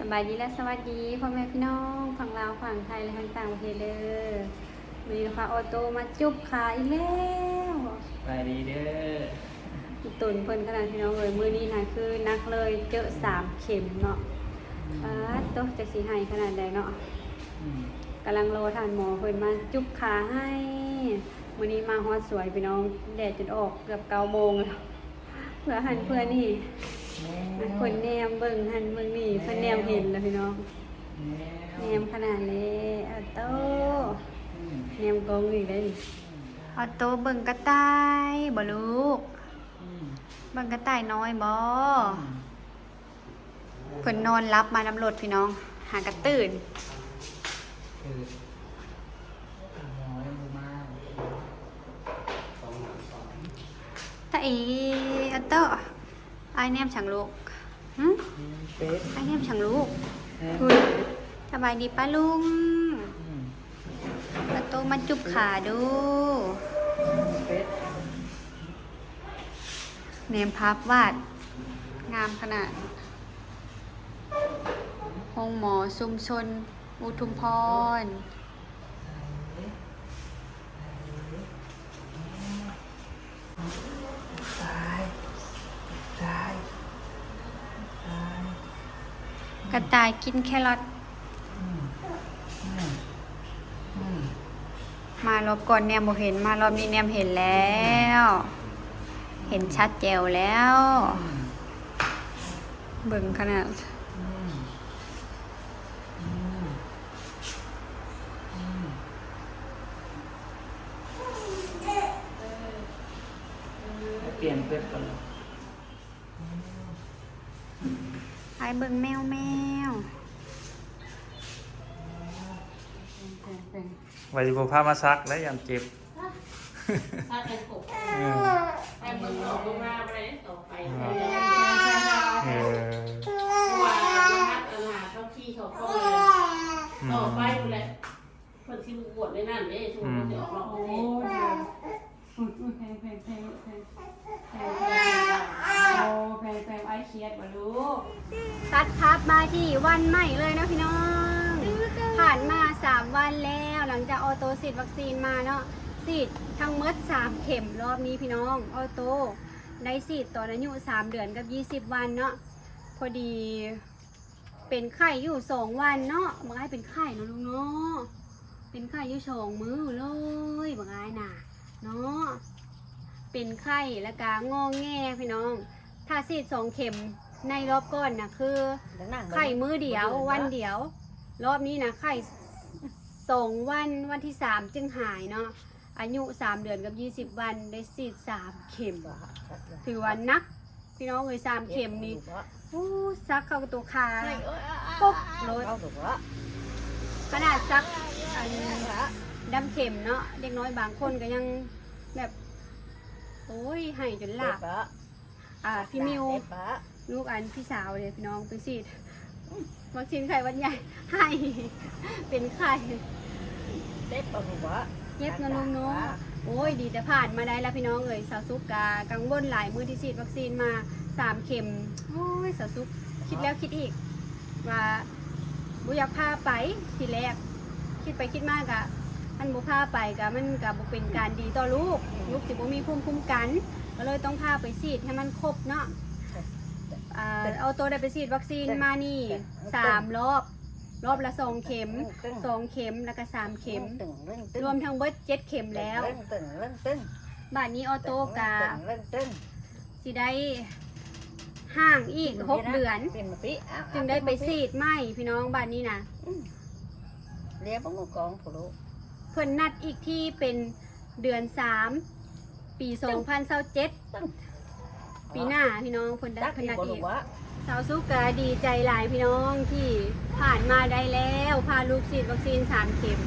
ສະບາຍດີ ແລະ ສະຫວັດດີພໍ່ແມ່ພີ່ນ້ອງຝັ່ງລາວ, ຝັ່ງໄທ ແລະ ທັງຕ່າງປະເທດເດີ. ມື້ນີ້ພາອອໂຕ້ມາຈຸບຂາອີກແລ້ວ. ສະບາຍດີເດີ. ຕົນເພິ່ນຂະໜາດພີ່ນ້ອງເອີຍ, ມື້ນີ້ຫັ້ນຄືໜັກເລີຍ, ເຈີສາມເຂັມເນາະ. ອືມ ປາດໂທ້ ຈັກຊິໄຫ້ຂະໜາດໃດເນາະ. ອືມ ກຳລັງລໍທ່ານໝໍເພິ່ນມາຈຸບຂາໃຫ້. ມື້ນີ້ມາຮອດສວຍພີ່ນ້ອງ, ແດດຈົນອອກເກືອບເກົ້າໂມງແລ້ວ. ເພື່ອຫັ້ນເພື່ອນີ້ ແມ່ນ ເພິ່ນແນມເບິ່ງຫັ້ນເບິ່ງນີ້, ເພິ່ນແນມເຫັນແລ້ວພີ່ນ້ອງ. ແນມ ແນມຂະໜາດແລ້ວ. ອອໂຕ້ ອືມ ແນມກ້ອງອີກແລ້ວນີ້. ອອໂຕ້ເບິ່ງກະຕ່າຍບໍ່ລູກ? ອືມ ເບິ່ງກະຕ່າຍນ້ອຍບໍ່? ອືມ ເພິ່ນນອນຫຼັບມານຳລົດພີ່ນ້ອງ, ຫາກະຕື່ນ. ຕາເອ ອາໂຕ ອ້າຍແນມຫຍັງລູກ? ຫຶ? ອ້າຍແນມຫຍັງລູກ? ຫຶ? ສະບາຍດີປ້າລຸງ. ອາໂຕມາຈຸບຂາດູ. ແນມພາບວາດ ງາມຂະໜາດ. ໂຮງໝໍຊຸມຊົນອຸທຸມພອນ. ກະຕ່າຍກິນແຄຣອດ. ມາລອບກ່ອນແນມບໍ່ເຫັນ, ມາລອບນີ້ແນມເຫັນແລ້ວ, ເຫັນຊັດແຈ່ວແລ້ວ. ເບິ່ງຂະໜາດ. ປ່ຽນເພິ່ນກ່ອນ. ໄປເບິ່ງແມວ, ແມວ. ວ່າຊິບໍ່ພາມາສັກແລ້ວ ຢ້ານເຈັບ. ສັກໃຫ້ຄົບ. ເອີ ໄປເບິ່ງດອກເບິ່ງລາວໄດ້ຕໍ່ໄປ. ເອີ ເພາະວ່າລະຫັດອັນຫາເຂົ້າທີ່ເຂົ້າຂອງ ອືມ ຕໍ່ໄປພຸ້ນແຫຼະ. ເພິ່ນຊິມາກວດໃນນັ້ນເດ້ ຊຸມ ອືມ ເພິ່ນຊິອອກນອກປະເທດ. ໂອ້ຍ ແພງ ແພງ ແພງ ແພງ ແພງ ແພງ ໂອ້ ແພງ ແພງ ອ້າຍຄຽດບໍ່ລູກ? ຕັດພາບມາທີ່ວັນໃໝ່ເລີຍເນາະພີ່ນ້ອງ. ຜ່ານມາສາມວັນແລ້ວ ຫຼັງຈາກອອໂຕ້ສີດວັກຊີນມາເນາະ, ສີດທັງໝົດສາມເຂັມ. ລອບນີ້ພີ່ນ້ອງ ອອໂຕ້ໄດ້ສີດຕອນອາຍຸສາມເດືອນກັບຊາວວັນເນາະ. ພໍດີ ເປັນໄຂ້ຢູ່ສອງວັນເນາະ, ບັກອ້າຍເປັນໄຂ້ເນາະລູກເນາະ, ເປັນໄຂ້ຢູ່ສອງມື້ເລີຍບັກອ້າຍນະເນາະ. ເປັນໄຂ້ແລ້ວກະງໍແງພີ່ນ້ອງ. ຖ້າສີດສອງເຂັມໃນລອບກ່ອນນະ ຄືໄຂ້ມື້ດຽວ ວັນດຽວ, ລອບນີ້ນະໄຂ້ສອງວັນ, ວັນທີສາມຈຶ່ງຫາຍເນາະ. ອາຍຸສາມເດືອນກັບຊາວວັນ ໄດ້ສີດສາມເຂັມ. ຖືວ່າໜັກພີ່ນ້ອງເອີຍ ສາມເຂັມນີ້. ໂອ້ ສັກເຂົ້າຕົວຂາປົກໂລດ. ຂະໜາດສັກອັນດຳເຂັມເນາະ ເດັກນ້ອຍບາງຄົນກໍຍັງແບບ ໂອ້ຍ ໄຫ້ຈົນຫຼາບ. ອ່າ ພີ່ມິວ ລູກອັນພີ່ສາວເດ້ພີ່ນ້ອງ ໄປສີດວັກຊີນໄຂ້ຫວັດໃຫຍ່ ໄຫ້ ເປັນໄຂ້. ເຈັບບໍ່ລູກ? ເຈັບນະລຸງເນາະ. ໂອ້ຍ ດີແຕ່ຜ່ານມາໄດ້ລະພີ່ນ້ອງເອີຍ. ສາວສຸກກະກັງວົນຫຼາຍ ມື້ທີ່ສີດວັກຊີນມາສາມເຂັມ. ໂອ້ຍ ສາວສຸກຄິດແລ້ວຄິດອີກ ວ່າບໍ່ຢາກພາໄປທີແລກ, ຄິດໄປຄິດມາກະ ຄັນບໍ່ພາໄປກະ ມັນກະບໍ່ເປັນການດີຕໍ່ລູກ, ລູກຊິບໍ່ມີພູມຄຸ້ມກັນ, ກໍເລີຍຕ້ອງພາໄປສີດໃຫ້ມັນຄົບເນາະ. ອ່າ ອອໂຕ້ໄດ້ໄປສີດວັກຊີນມານີ້ສາມລອບ, ລອບລະສອງເຂັມ, ສອງເຂັມ ແລ້ວກະສາມເຂັມ, ລວມທັງເບິດເຈັດເຂັມແລ້ວ. ບາດນີ້ອອໂຕ້ກະ ຊິໄດ້ຫ່າງອີກຫົກເດືອນ ຈຶ່ງໄດ້ໄປສີດໃໝ່ພີ່ນ້ອງ. ບາດນີ້ນະ ອືມ ເພິ່ນນັດອີກທີ່ເປັນເດືອນສາມ ປີສອງພັນຊາວເຈັດ ປີໜ້າພີ່ນ້ອງ ເພິ່ນໄດ້ ເພິ່ນນັດອີກ. ສາວສຸກກະດີໃຈຫຼາຍພີ່ນ້ອງ ທີ່ຜ່ານມາໄດ້ແລ້ວ ພາລູກສີດວັກຊີນສາມເຂັມ,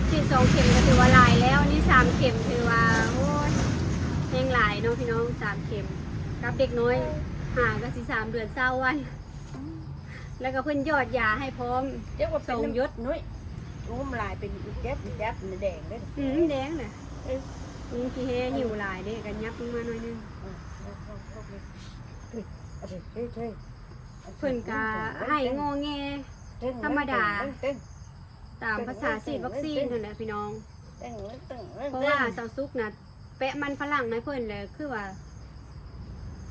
ສີດສອງເຂັມກໍຖືວ່າຫຼາຍແລ້ວ ນີ້ສາມເຂັມຖືວ່າ ໂອ້ຍ ແຮງຫຼາຍເນາະພີ່ນ້ອງ. ສາມເຂັມ ກັບເດັກນ້ອຍຫາກໍຊິສາມເດືອນຊາວວັນ ແລ້ວກໍເພິ່ນຢອດຢາໃຫ້ພ້ອມ ເຈົ້າກໍເປັນ ສອງຢົດ ໜ້ອຍ ງຸ້ມຫຼາຍເປັນອີແຈັບອີແຈັບ ແດງເດ້. ອືມ ແດງນະ. ເອີ ອືມ ຂີ້ແຮ່ຫິວຫຼາຍເດ້ ກໍຫຍັບລົງມາໜ້ອຍໜຶ່ງ. ເອີ ເອີ ເອີ ເອີ ເອີ ເອີ. ເພິ່ນກະໄຫ້ງໍແງທຳມະດາ ຕາມພາສາສີດວັກຊີນຫັ້ນແຫຼະພີ່ນ້ອງ. ເພາະວ່າສາວສຸກນະ ແປະມັນຝຣັ່ງໃຫ້ເພິ່ນແຫຼະ ຄືວ່າ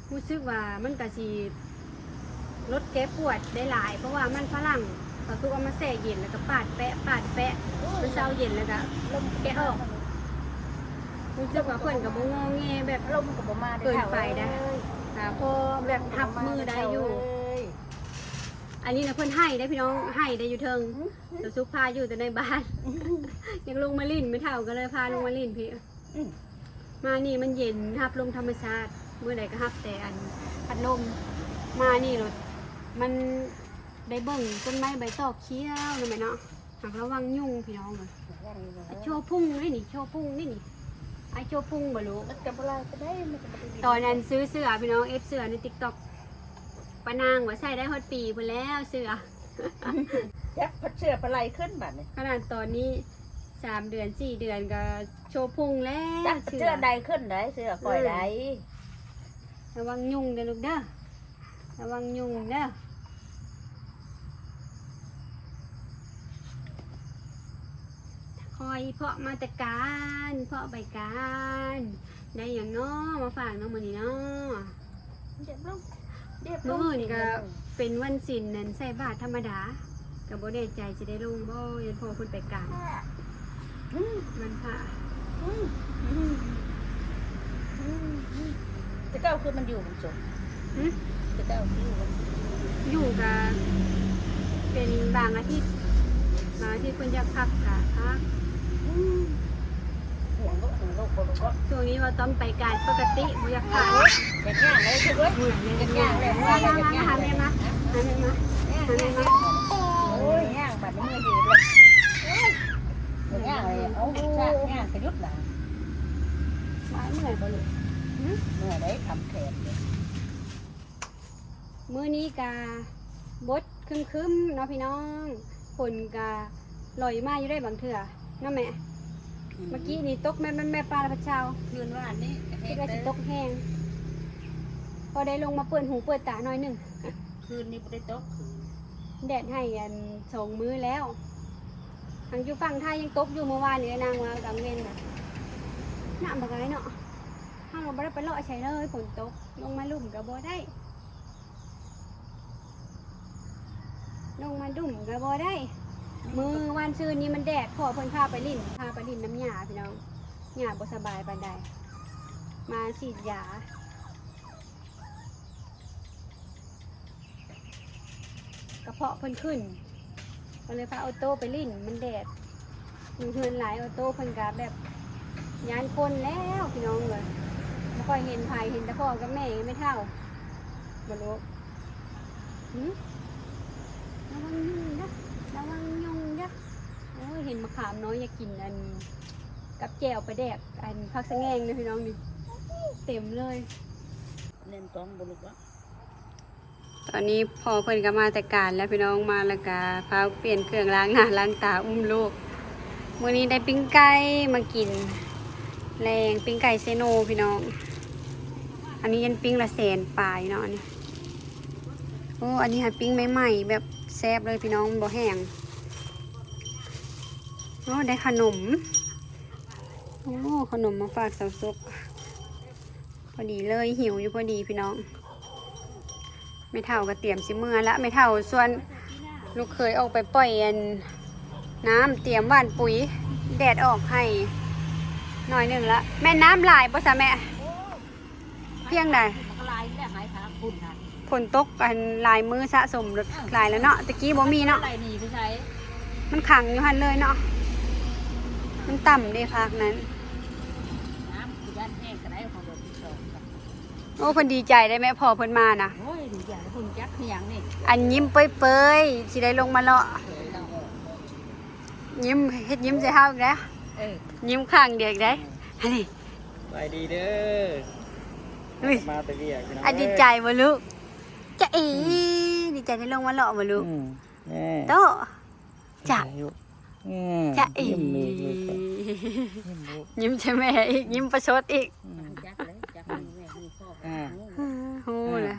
ຮູ້ສຶກວ່າມັນກະຊິລົດແກ້ປວດໄດ້ຫຼາຍ ເພາະວ່າມັນຝຣັ່ງ ເຂົາຖືກເອົາມາແຊ່ເຢັນ ແລ້ວກະປາດແປະ ປາດແປະ ມັນເຊົາເຢັນ ແລ້ວກະແກະອອກ. ຮູ້ສຶກວ່າເພິ່ນກະບໍ່ງໍແງແບບ ລົມກໍບໍ່ມາເດີ ເກີນໄປໄດ໋ ເຖົ້າເອີຍ ກະພໍແບບຮັບມືໄດ້ຢູ່. ອັນນີ້ນະເພິ່ນໄຫ້ໄດ໋ພີ່ນ້ອງ ໄຫ້ໄດ້ຢູ່ເທິງ ສາວສຸກພາຢູ່ແຕ່ໃນບ້ານ ຢາກລົງມາຫຼິ້ນ ແມ່ເຖົ້າກໍເລີຍພາລົງມາຫຼິ້ນພີ້. ອືມ ມານີ້ມັນເຢັນ ຮັບລົມທຳມະຊາດ ມື້ໃດກໍຮັບແຕ່ອັນພັດລົມ. ມານີ້ໂລດ ມັນໄດ້ເບິ່ງຕົ້ນໄມ້ໃບຕອກຂຽວນຳແມ່ເນາະ ຫາກລະວັງຍຸງພີ່ນ້ອງເອີຍ. ໂຊພຸງເດ້ນີ້ ໂຊພຸງເດ້ນີ້ ອ້າຍໂຊພຸງບໍ່ລູກ? ມັນກໍບໍ່ຫຼາຍປານໃດ ມັນກໍບໍ່ໄດ້ ຕອນນັ້ນຊື້ເສື້ອພີ່ນ້ອງ ເອັຟເສື້ອໃນຕິກຕັອກ ປານາງວ່າໃສ່ໄດ້ຮອດປີພຸ້ນແລ້ວເສື້ອ ຈັກພັດເສື້ອປາໄຫຼຂຶ້ນບາດນີ້. ຂະໜາດຕອນນີ້ ສາມເດືອນສີ່ເດືອນກໍໂຊພຸງແລ້ວ ຈັກເສື້ອໃດຂຶ້ນໄດ໋ ເສື້ອຂ້ອຍໄດ໋. ລະວັງຍຸງເດີລູກເດີ ລະວັງຍຸງເດີ. ຄອຍເພາະມາແຕ່ການ ເພາະໄປການ ໄດ້ຫຍັງເນາະມາຝາກເນາະມື້ນີ້ເນາະ. ດຽບລົງ ດຽບລົງ ມື້ອື່ນກະເປັນວັນສິນນັ້ນ ໃສ່ບາດທຳມະດາ ກະບໍ່ແນ່ໃຈຊິໄດ້ລົງບໍ່ ຢ້ານພໍ່ເພິ່ນໄປການ ອືມ ວັນພະ ອືມ ອືມ ອືມ ອືມ. ແຕ່ເກົ່າຄືມັນຢູ່ມັນຈົບ ຫຶ ແຕ່ເກົ່າຄືມັນຢູ່ ຢູ່ກະເປັນບາງອາທິດ ບາງອາທິດເພິ່ນຢາກພັກກະພັກ ອືມ. ຊ່ວງນີ້ວ່າຕ້ອງໄປການປົກກະຕິ ບໍ່ຢາກຂາຍ ຢາກຍ່າງເລີຍ ເມື່ອຍເລີຍ ຢາກຍ່າງເລີຍ ມາ ມາ ມາຫາແມ່ມາ ຫາແມ່ມາ ຫາແມ່ມາ. ໂອ້ຍ ຍ່າງບາດນີ້ເມື່ອຍເລີຍ ໂອ້ຍ ຍ່າງເລີຍ ເອົາ ຍ່າງກະຢຸດລະ ມາເມື່ອຍບໍ່ລູກ? ຫຶ ເມື່ອຍໄດ໋ ທຳແຂນເດ້. ມື້ນີ້ກະບົດຄຶມໆເນາະພີ່ນ້ອງ ຝົນກະລອຍມາຢູ່ໄດ໋ບາງເທື່ອເນາະແມ່. ອືມ ເມື່ອກີ້ນີ້ຕົກແມບໆ ປາລະພັດເຊົາ ຄືນວານນີ້ກະແຮງ ຄິດວ່າຊິຕົກແຮງ ພໍໄດ້ລົງມາເປີດຫູເປີດຕາໜ້ອຍໜຶ່ງ. ຄືນນີ້ບໍ່ໄດ້ຕົກ ຄືນ ແດດໃຫ້ອັນສອງມື້ແລ້ວ ທາງຢູ່ຝັ່ງໄທຍັງຕົກຢູ່ ເມື່ອວານນີ້ນາງວ່າກາງເວັນນະ ນ້ຳບັກຫຼາຍເນາະ. ເຮົາລະບໍ່ໄດ້ໄປເລາະໃສເລີຍ ຝົນຕົກ ລົງມາລຸ່ມກະບໍ່ໄດ້ ລົງມາດຸ້ມກະບໍ່ໄດ້. ມື້ວານຊືນນີ້ມັນແດດ ພໍ່ເພິ່ນພາໄປຫຼິ້ນ ພາໄປຫຼິ້ນນຳຍ່າພີ່ນ້ອງ ຍ່າບໍ່ສະບາຍປານໃດ ມາສີດຢາ ກະເພາະເພິ່ນຂຶ້ນ ກໍເລີຍພາໂອໂຕ້ໄປຫຼິ້ນ ມັນແດດ ຢູ່ເຮືອນຫຼາຍ ໂອໂຕ້ເພິ່ນກະແບບຢ້ານຄົນແລ້ວພີ່ນ້ອງເອີຍ ບໍ່ຄ່ອຍເຫັນໃຜ ເຫັນແຕ່ພໍ່ກັບແມ່ ແມ່ເຖົ້າ ບໍ່ລູກ? ຫຶ ລະວັງຍຸງເດີ ລະວັງຍຸງເດີ. ໂອ້ຍ ເຫັນມະຂາມນ້ອຍ ຢາກກິນອັນ ກັບແຈ່ວປາແດກ ອັນ ຜັກສະແງງເດີພີ່ນ້ອງນີ້ ເຕັມເລີຍ. ແໜ້ນກ້ອງບໍ່ລູກວະ? ຕອນນີ້ພໍ່ເພິ່ນກໍມາແຕ່ການແລ້ວພີ່ນ້ອງ ມາແລ້ວກໍຟ້າວປ່ຽນເຄື່ອງລ້າງໜ້າລ້າງຕາ ອຸ້ມລູກ. ມື້ນີ້ໄດ້ປີ້ງໄກ່ມາກິນແລງ ປີ້ງໄກ່ເຊໂນພີ່ນ້ອງ. ອັນນີ້ຍັງປີ້ງລະແສນປາຍເນາະ ອັນນີ້. ໂອ້ ອັນນີ້ຫາປີ້ງໃໝ່ໆ ແບບແຊບເລີຍພີ່ນ້ອງ ມັນບໍ່ແຫ້ງ. ໂອ້ ໄດ້ຂະໜົມ ໂອ້ ຂະໜົມມາຝາກສາວສຸກ. ພໍດີເລີຍ ຫິວຢູ່ພໍດີພີ່ນ້ອງ. ແມ່ເຖົ້າກໍຕຽມຊິເມືອລະ ແມ່ເຖົ້າຊວນລູກເຂີຍອອກໄປປ່ອຍອັນ ນ້ຳ ຕຽມຫວ່ານປຸ໋ຍ ແດດອອກໃຫ້ໜ້ອຍໜຶ່ງລະ. ແມ່ນນ້ຳຫຼາຍບໍ່ຊະແມ່? ພຽງໃດ? ມັນກໍຫຼາຍແລ້ວ ໃຫ້ພາກພຸ້ນນະ ຝົນຕົກອັນຫຼາຍມື້ສະສົມຫຼາຍແລ້ວເນາະ ແຕ່ກີ້ບໍ່ມີເນາະ ໄຫຼໜີໄປໃສ? ມັນຂັງຢູ່ຫັ້ນເລີຍເນາະ ມັນຕ່ຳເດ້ພາກນັ້ນ. ນ້ຳຄືຢ້ານແຫ້ງກໍໄດ້ ຂອງເດືອນສິບສອງ. ໂອ້ ເພິ່ນດີໃຈໄດ໋ແມ່ ພໍ່ເພິ່ນມານະ. ໂອ້ຍ ດີໃຈ ເພິ່ນຈັກອີ່ຫຍັງນີ້ ອັນຍິ້ມເປີຍໆ ຊິໄດ້ລົງມາເລາະ. ຍິ້ມ ເຮັດຍິ້ມໃສ່ເຮົາອີກແລ້ວ. ເອີ ຍິ້ມຂ້າງດຽວອີກໄດ໋. ອັນນີ້ ສະບາຍດີເດີ. ອຸ້ຍ ມາແຕ່ວຽກພີ່ນ້ອງ. ອັນດີໃຈບໍ່ລູກ? ຈະເອ ອືມ ດີໃຈໄດ້ລົງມາເລາະບໍ່ລູກ? ອືມ ແນ່ ໂຕ ຈະ ຈະເອ ຍິ້ມອີກ ຍິ້ມອີກ ຍິ້ມໃສ່ແມ່ອີກ ຍິ້ມປະຊົດອີກ. ອືມ ຈັກເລີຍ ຈັກແມ່ ຮູ້ແລ້ວ. ອືມ ຮູ້ແລ້ວ.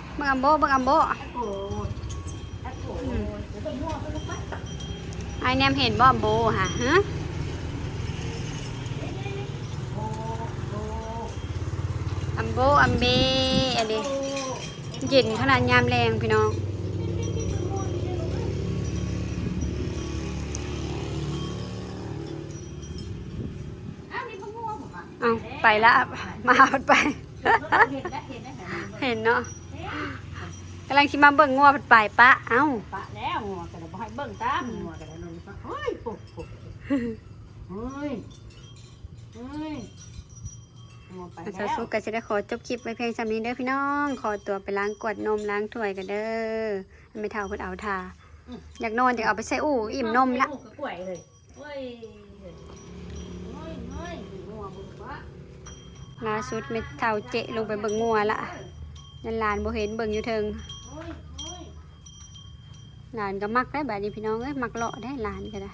ເບິ່ງອຳໂບ ເບິ່ງອຳໂບ. ອືມ ອ້າຍແນມເຫັນບໍ່ອຳໂບຫະ? ຮະ? ອຳໂບ ອຳເບ ອັນນີ້ ເຢັນຂະໜາດຍາມແລງພີ່ນ້ອງ. ອ້າວ ໄປລະ ໝາພັດໄປ. ເຫັນເນາະ ກຳລັງຊິມາເບິ່ງງົວພັດໄປປະ. ເອົ້າ ປະແລ້ວ ງົວກໍບໍ່ໃຫ້ເບິ່ງຕາມ ງົວກໍໄດ້ລົງປະ. ໂອ້ຍ ໂອ້ຍ ໂອ້ຍ ງົວໄປແລ້ວ. ສາວສຸກກໍຊິໄດ້ຂໍຈົບຄລິບໄວ້ພຽງສ່ຳນີ້ເດີພີ່ນ້ອງ ຂໍຕົວໄປລ້າງກວດນົມລ້າງຖ້ວຍກັນເດີ ແມ່ເຖົ້າເພິ່ນເອົາຖ້າ. ອືມ ຢາກນອນ ຢາກເອົາໄປໃສ່ອູ່ ອີ່ມນົມລະ. ໂອ້ຍ ໂອ້ຍ ໂອ້ຍ ງົວເບິ່ງປະ. ລ່າສຸດແມ່ເຖົ້າເຈະລົງໄປເບິ່ງງົວລະ ຢ້ານຫຼານບໍ່ເຫັນ ເບິ່ງຢູ່ເທິງ. ໂອ້ຍ ໂອ້ຍ ຫຼານກໍມັກໄດ໋ບາດນີ້ພີ່ນ້ອງເອີຍ ມັກເລາະໄດ໋ຫຼານກໍໄດ້.